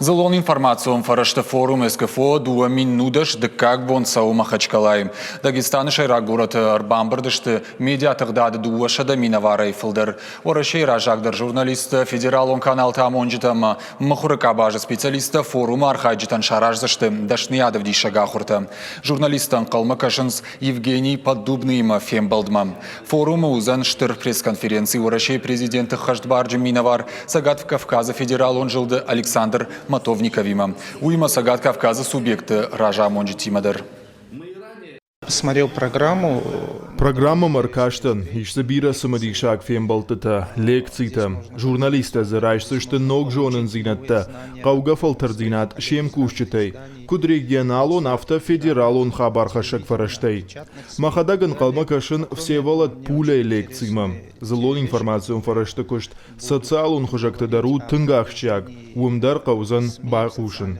Дзыллон информацион фӕрӕзты форум СКФО 2010 дыккаг бон цӕуы Махачкалайы. Дагестаны сӕйраг горӕты ӕрбамбырд сты медиатыгъдады 200 минӕварӕй фылдӕр. Уӕрӕсейы раззагдӕр журналисттӕ, федералон каналты амонджытӕ ӕмӕ мыхуыры къабазы специалисттӕ форумы архайджытӕн сараздзысты дӕсныйадӕвдисӕг ахуыртӕ. Журналисттӕ ӕнхъӕлмӕ кӕсынц Евгений Поддубныйимӕ фембӕлдмӕ. Форумы уыдзӕн стыр пресс-конференци Уӕрӕсейы президенты хӕстбарджын минӕвар Цӕгат Кавказы федералон зылды Александр Матовниковимӕ. Уыимӕ Цӕгат Кавказы субъекты разамонджытимӕ дӕр. Посмотрел программу. Программӕмӕ ӕркастӕн, ис дзы бирӕ цымыдисаг фембӕлдтытӕ, лекцитӕ. Журналисттӕ дзы райсдзысты ног зонындзинӕдтӕ, хъӕугӕ фӕлтӕрддзинад се мкусджытӕй, куыд регионалон, афтӕ федералон хабархӕссӕг фӕрӕзтӕй. Мӕхӕдӕг ӕнхъӕлмӕ кӕсын Всеволод Пуляйы лекцимӕ. Дзыллон информацион фӕрӕзты куыст социалон хуызӕгты дӕр у тынг ахсджиаг, уым дӕр хъӕудзӕн байхъусын.